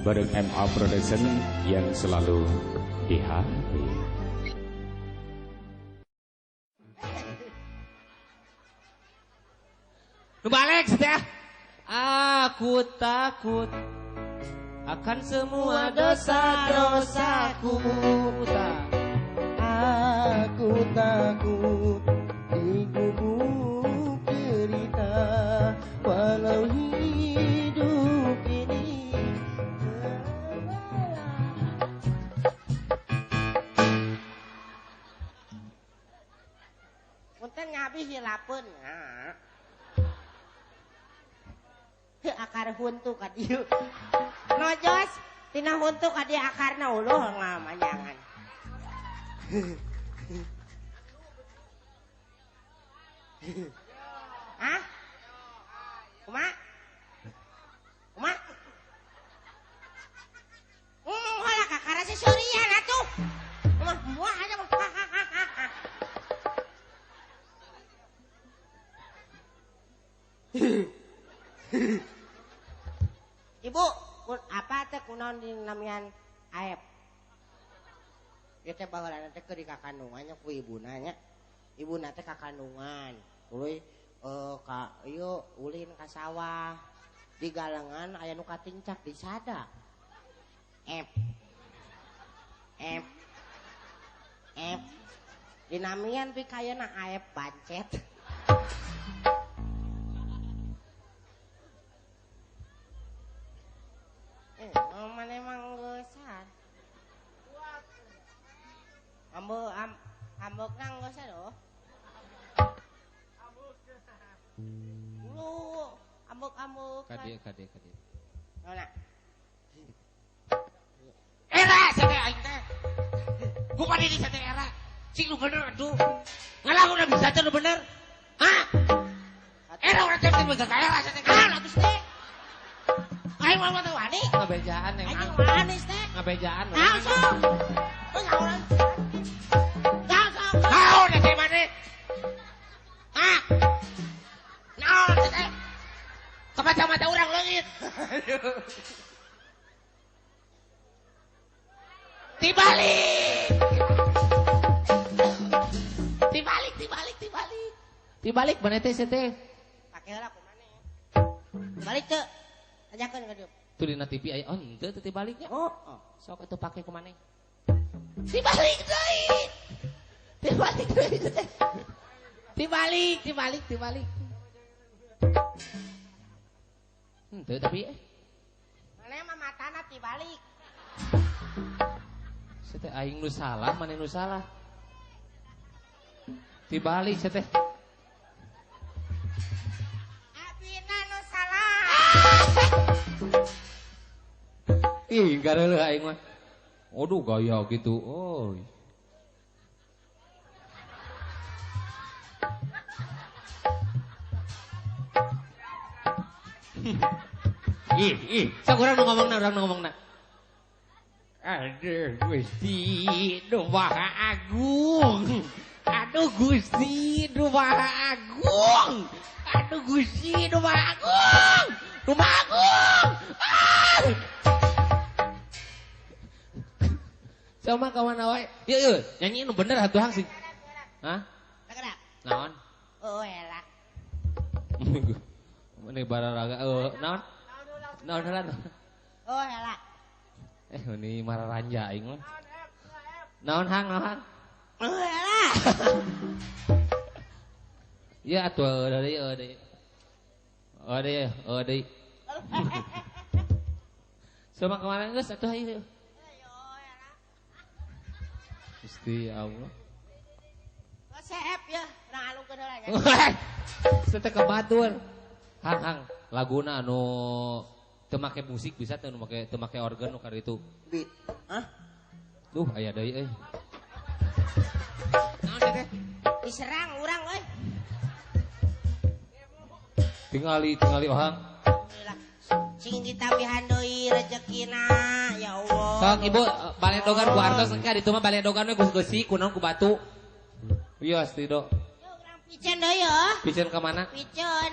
bareng MA Production yang selalu di hati. Nu balik setia. Aku takut akan semua dosa-dosaku. Aku takut digubuk derita, walau hidup ini punten ngabi hilapeun. Heuh akar huntu ka dieu. Nojos tina huntu ka dieu akarna uluh ngamanjangan. Hah? Kumaha? Kumaha? Ngomong heula ka karasa surian atuh. Kumaha buah aja. Ibu, apa teh kunaon dinamian Aep? Ieu teh baheulana teh keur di kakandungannya ku ibuna nya. Ibuna teh kakandungan. Tuluy ka ieu ulin ka sawah. Di galengan aya nu katincak di sada. Ep. Ep. Ep. Dinamian pi kayana Aep bancet. Mana emang geusan. Ambek ambek nang geusan oh. Lu ambek-ambek. Kade kade kade. Naon? Era sate aing teh. Ku di sate era. Sing nu bener atuh. Ngalamun bisa teh nu bener. Hah? Era urang teh bisa ka era sate. Ah, atuh teh. Aing mah teh wani. Ngabejaan yang aing wani teh. Ngabejaan. Langsung. Geus urang. Langsung. Naon teh maneh? Hah? Naon teh? Kacamata urang leungit. Tibalik. Tibalik, tibalik, tibalik. Tibalik maneh teh teh. Pake heula ku maneh. Balik teu. Ajakeun ka dieu. Tuh dina TV aya oh henteu teh tibaliknya. Oh, oh. Sok atuh pake ku maneh. Tibalik deui. Tibalik deui teh. Tibalik, tibalik, tibalik. Henteu tapi maneh mah matana tibalik. Teh aing nu salah, maneh nu salah. Tibalik teh. Abina nu salah. Ih, gareuleuh aing mah. Aduh gaya gitu. Oh. Ih, ih, sok urang nu ngomongna, urang nu ngomongna. Aduh Gusti nu Maha Agung. Aduh Gusti nu Maha Agung. Aduh Gusti nu Maha Agung. Nu Maha Agung. Ah! Sama ka mana wae? Ieu ieu, nyanyi nu bener atuh hang sih. Hah? Naon? Oh, elak. Meni bararaga naon? Naon heula? Oh, elak. Ini mararanja aing mah. Naon hang, naon hang? Oh, elak. Ya atuh deui eueuh deui. Eueuh deui, eueuh deui. Sama kemana geus atuh ieu. Gusti Allah. Seep ya, urang alungkeun heula nya. Sete ke batur. Hang hang, laguna anu teu make musik bisa teu nu make teu make organ nu karitu. Bi. Hah? Duh aya deui euy. Naon teh? Diserang urang euy. Tingali tingali ohang. Sing ditambihan deui rezekina ya Allah. Sok ibu baledogan ku artos engke ditu mah baledogan we geus-geusi kunaon ku batu. Wios Tido. Yo urang piceun deui yeuh. Piceun ka mana? Piceun.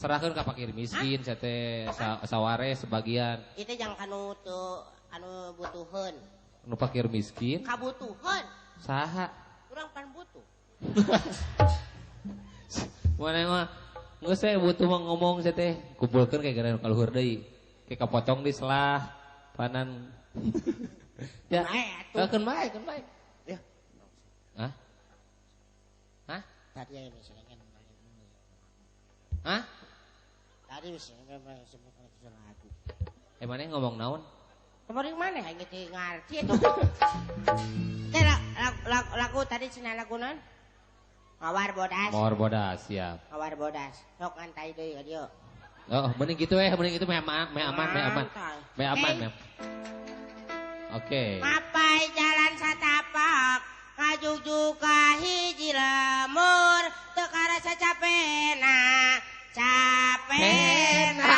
Serahkeun ka fakir miskin saya teh saware sebagian. Itu yang kanu teu anu butuheun. Nu fakir miskin? Kabutuheun. Saha? Urang pan butuh. Mana mah geus we butuh mah ngomong saya teh kumpulkeun kayak gara kaluhur deui. Kayak kapotong di selah panan. Ya. Keun bae, keun bae. Ya. Hah? Hah? Tadi aya misalnya. Hah? Tadi misalnya lagu. Mana ngomong naon? Kemarin mana aing teh ngarti atuh. Teh lagu tadi cenah lagu naon? Mawar bodas. Mawar bodas, siap. Mawar bodas. Sok ngantai deui ka dieu. Oh, mending gitu mending gitu meh aman, meh aman, meh aman. Meh aman, meh. Oke. Mapai jalan satapak ngajugjug ka hiji lemur teu karasa capena. Capena.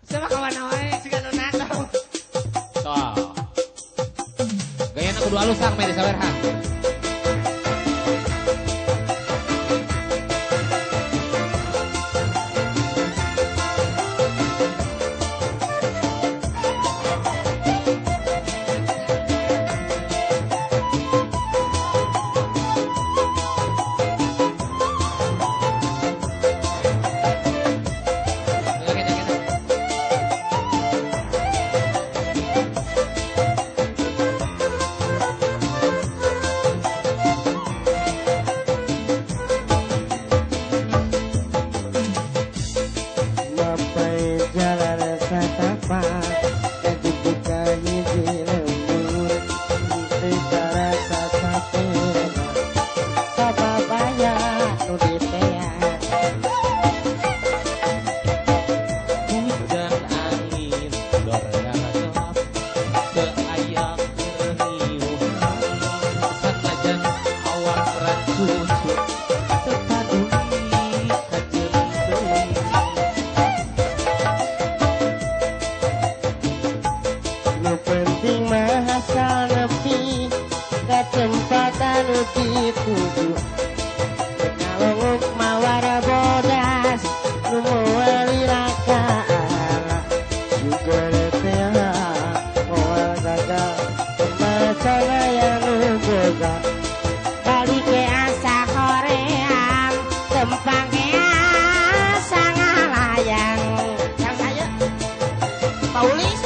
Sama kawan wae siga nu natong. Toh. Gayana kudu alus sang meh disawerha. Paulis.